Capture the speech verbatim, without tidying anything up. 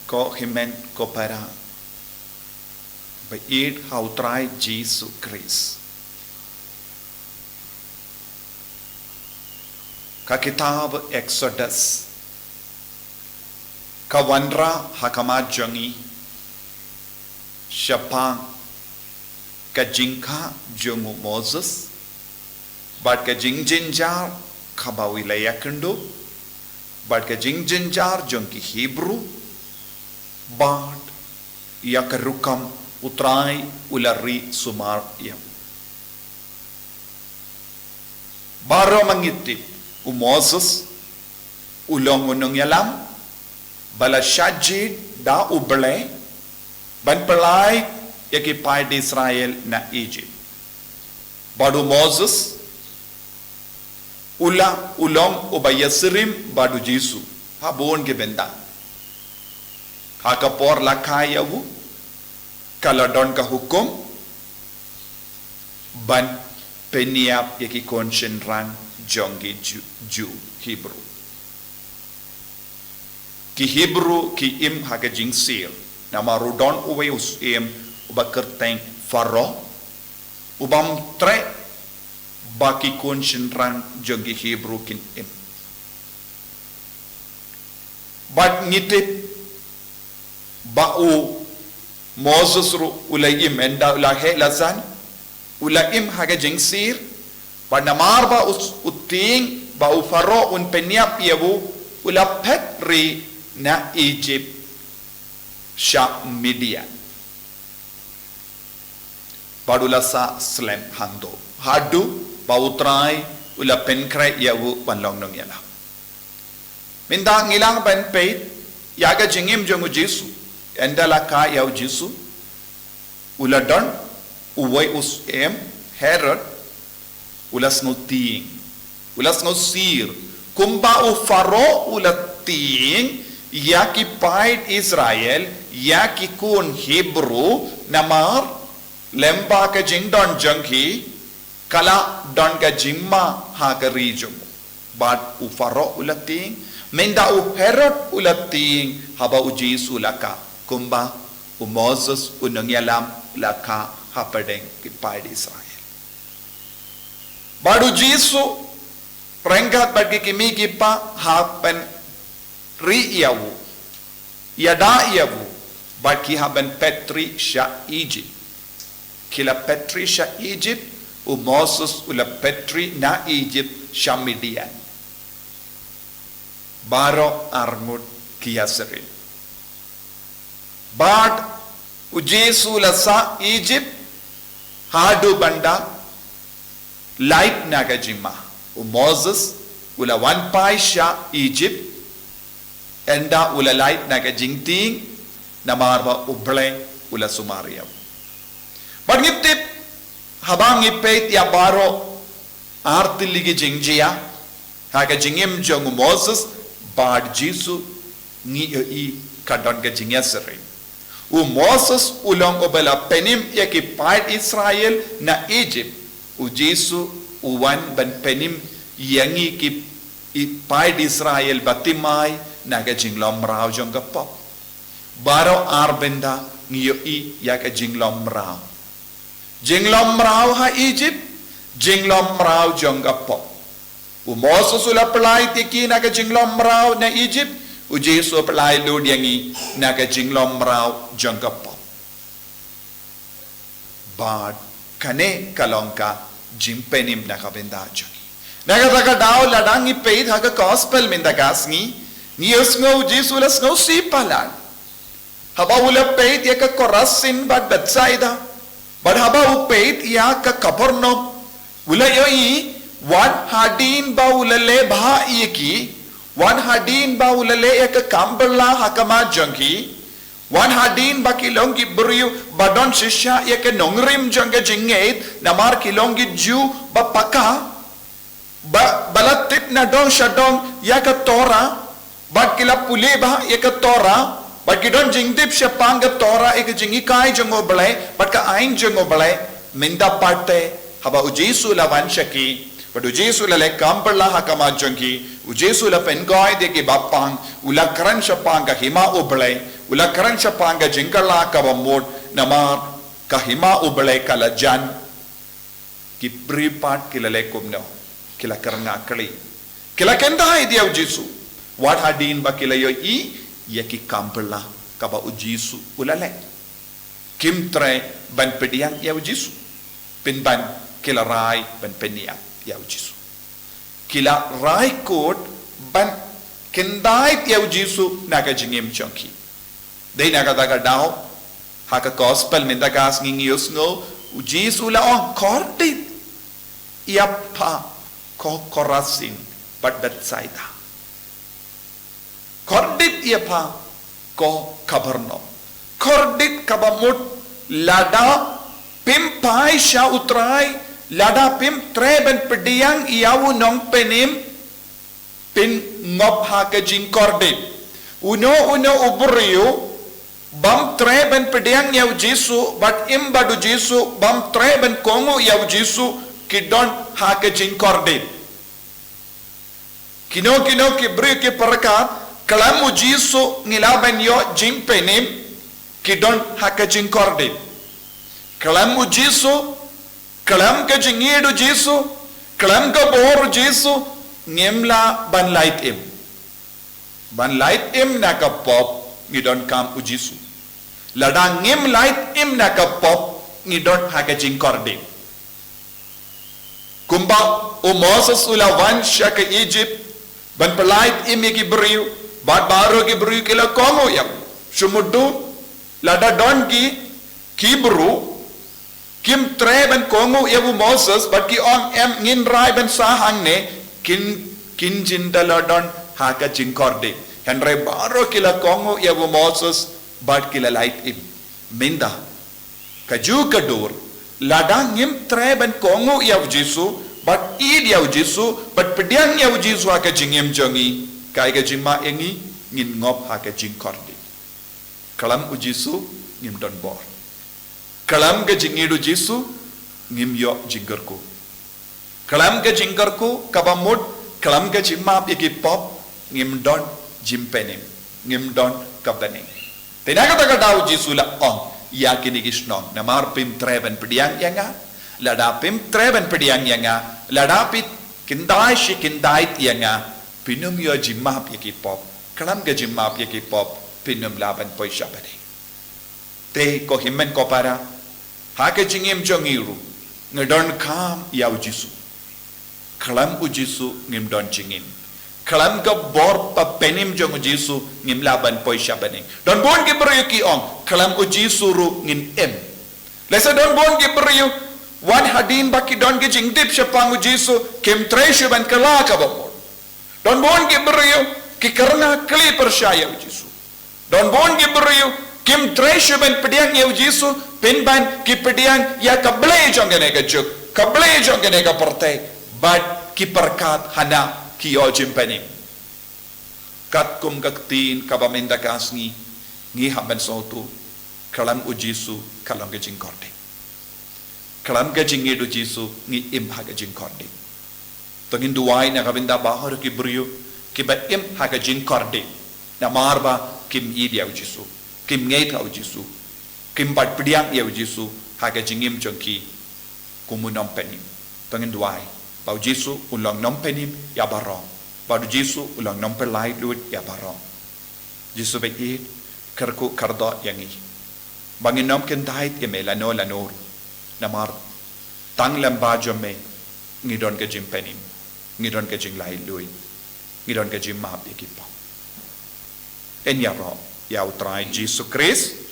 Ko hynmen ko para ba ïeit ha U Trai Jisu Khrist. Ka kitab Exodus ka wanrah ha khmat jong ngi shaphang ka jingkha jong u Moses, bad ka jingjynjar kaba u la ïakynduh, bad ka jingjynjar jong ki Hebru, bad ïa ka rukom U Trai u la ri sumar ïa u. Baroh ma ngi tip, u Moses u long u nongïalam ba la shah jied da U Blei ban pynlait ïa ki paid Israel na Egypt. Bad u Moses u la, u long uba ïasyriem bad u Jisu ha bun ki bynta. Ha ka por la kha ïa u, ka la don ka hukum ban pynïap ïa ki khun shynrang jong ki Ju, Ju, Hebru. Ki Hebru ki im ha ka jingsir, namar u don uwei u syiem uba kyrteng Pharaoh, u bym treh ba ki khun shynrang jong ki Hebru kin im. Bad ngi tip ba u Moses ruh u la im, ynda u la heh la san, u la im ha ka jingsir, bad namar ba u, u tieng ba u Pharaoh un pynïap ïa u, u la phet ri na Egypt sha Midian. Bad u la sah slem hangto haduh ba U Trai u la pynkhreh ïa u ban long nongïalam. Mynta ngi lah ban peit ïa ka jingim jong u Jisu. Ynda la kha ïa u Jisu, u la don uwei u syiem, Herod, u la sngewtieng, u la sngewsir, kumba u Pharaoh u la tieng ïa ki paid Israel, ïa ki khun Hebru, namar lem bad ka jingdon jong ki, ka la don ka jingma ha ka ri jong u. Bad u Pharaoh u la tieng, mynta u Herod u la tieng, haba u Jisu u la kha, kumba u Moses u nongïalam u la kha hapdeng ki paid Israel. Bad u Jisu, ryngkat bad ki kmie ki kpa, hap ban ri ïa u, ïada ïa u, bad ki hap ban phet ri sha Egypt. Ki la phet ri sha Egypt, u Moses u la phet ri na Egypt sha Midian. Baroh arngut ki ïasyriem. Bad u Jisu u la sah Egypt haduh ban da lait na ka jingma. U Moses u la wan phai sha Egypt, ynda u la lait na ka jingtieng, namar ba U Blei u la sumar ïa u. Bad ngi tip, haba ngi peit ïa baroh ar tylli ki jingjia ha ka jingim jong u Moses bad Jisu, ngi ïohi ka don ka jingïasyriem. U Moses u long uba la pynim ïa ki paid Israel na Egypt. U Jisu u wan ban pynim ïa ngi ki, i paid Israel ba thymmai na ka jinglong mraw jong ka pop. Baroh ar bynta ngi ïohi ïa ka jinglong mraw. Jinglong mraw ha Egypt, jinglong mraw jong ka pop. U Moses u la pynlait ïa ki na ka jinglong mraw na Egypt, u Jisu u pynlait lut ïa ngi na ka jinglong mraw jong ka pop. Bad kane ka long ka jingpynim na ka bynta jong ngi. Na kata ka daw lada ngi peit ha ka gospel mynta ka sngi, ngi ïohsngew u Jisu u la sngewsih palat haba u la peit ïa ka Korasin bad Bethsaida. Bad haba u peit ïa ka Kapernaum, u la ïohi, wat hadien ba u la leh bha ïa ki, wat hadien ba u la leh ïa ka kam bylla ha khmat jong ki, wat hadien ba ki long ki briew ba don shisha ïa ka nongrim jong ka jingngeit, namar ki long ki Jiw ba paka, ba, ba la tip nadong shadong ïa ka Torah, bad ki la pule bha ïa ka Torah, bad ki don jingtip shaphang ka Torah, ïa ka jinghikai jong U Blei bad ka aiñ jong U Blei. Mynta pat te, haba u Jisu u la wan sha ki, Bad u Jisu u la leh kam bylla ha khmat jong ki, u Jisu u la pynkoit ïa ki bapang, u la kren shaphang ka hima u Blei, u la kren shaphang ka jingkylla kaba mut, namar ka hima u Blei ka la jan. Ki briew pat ki la leh kumno, ki la kyrngah kli. Ki la kyndait ïa u Jisu. Wat hadien ba ki la ïohi ïa ki kam bylla kaba u Jisu u la leh, kim treh ban pdiang ïa u Jisu. Pynban ki la rai ban pynïap ïa u Jisu. Ki la rai kut ban kyndait ïa u Jisu na ka jingim jong ki. Dei na kata ka daw, ha ka gospel mynta ka sngi ngi ïohsngew, u Jisu u la ong, kordit ïa pha ko Korasin bad Bethsaida. Kordit ïa pha ko Kapernaum. Kordit kaba mut lada phim phai sha u Trai, lada phim treh ban pdiang ïa u Nongpynim, phin ngop ha ka jingkordit. Uno uno u briew bym treh ban pdiang ïa u Jisu, bad im bad u Jisu, bym treh ban kohnguh ïa u Jisu, ki don ha ka jingkordit. Kino kino ki briew ki pyrkhat, khlem u Jisu ngi lah ban ïoh jingpynim, ki don ha ka jingkordit. Khlem u Jisu, khlem ka jingïeit u Jisu, khlem ka bor u Jisu, ngim lah ban lait im. Ban lait im na ka pop ngi donkam u Jisu. Lada ngim lait im na ka pop ngi don ha ka jingkordit. Kumba u Moses u la wan sha ka Egypt ban pynlait im ïa ki briew, bad baroh ki briew ki la kohnguh ïa u. Shu mutdur, lada don ki, ki briew kim treh ban kohnguh ïa u Moses, bad ki ong, em, ngin rai ban sah hangne, kin, kin jin da la don ha ka jingkordit. Hynrei baroh ki la kohnguh ïa u Moses bad ki la lait im. Mynta kajuh ka dur, lada ngim treh ban kohnguh ïa u Jisu, bad ïeit ïa u Jisu, bad pdiang ïa u Jisu ha ka jingim jong ngi, kaei ka jingmap ïa ngi? Ngin ngop ha ka jingkordit. Khlem u Jisu ngim don bor. Khlem ka jingïeit u Jisu ngim ïoh jingkyrkhu. Khlem ka jingkyrkhu kaba mut, khlem ka jingmap ïa ki pop, ngim don jingpynim, ngim don ka bneng. Te na kata ka daw u Jisu u la ong ïa kine ki shnong, namar phim treh ban pdiang ïa nga. Lada phim treh ban pdiang ïa nga, lada phi kyndait shi kyndait ïa nga, phin ym ïoh jingmap ïa ki pop. Khlem ka jingmap ïa ki pop, phin ym lah ban poi sha bneng. Te ko hynmen ko para, ha ka jingim jong ngi ruh, ngi donkam ïa u Jisu. Khlem u Jisu ngim don jingim. Khlem ka bor bapynim jong u Jisu ngim lah ban poi sha bneng. Don bun ki briew ki ong, khlem u Jisu ruh ngin im. Lehse don bun ki briew, wat hadien ba ki don ka jingtip shaphang u Jisu, kim treh shuh ban kylla kaba mut. Don bun ki briew ki kyrngah kli pyrshah ïa u Jisu. Don bun ki briew kim treh shuh ban pdiang ïa u Jisu, pynban ki pdiang ïa ka blei jong kane ka juk, ka blei jong kane ka pyrthei, bad ki pyrkhat hana ki ïoh jingpynim. Katkum ka ktien kaba mynta ka sngi, ngi hap ban sngewthuh, khlem u Jisu ka long ka jingkordit. Khlem ka jingïeit u Jisu ngi im ha ka jingkordit. To ngin duwai na ka bynta baroh ki briew kiba im ha ka jingkordit, namar ba kim ïeit ïa u Jisu, kim ngeit ha u Jisu, kim pat pdiang ïa u Jisu ha ka jingim jong ki kum u Nongpynim. To ngin duwai ba u Jisu un long Nongpynim ïa baroh, ba u Jisu un long Nongpynlait luid ïa baroh. Jisu ba ïeit, kyrkhu kyrdoh ïa ngi ba ngin ym kyndait ïa me lano lano ruh, namar tang lem bad jong me ngi don ka jingpynim, ngi don ka jinglaitluid, ngi don ka jingmap ïa ki pop. Yn ïaroh ïa u Trai Jisu Khrist.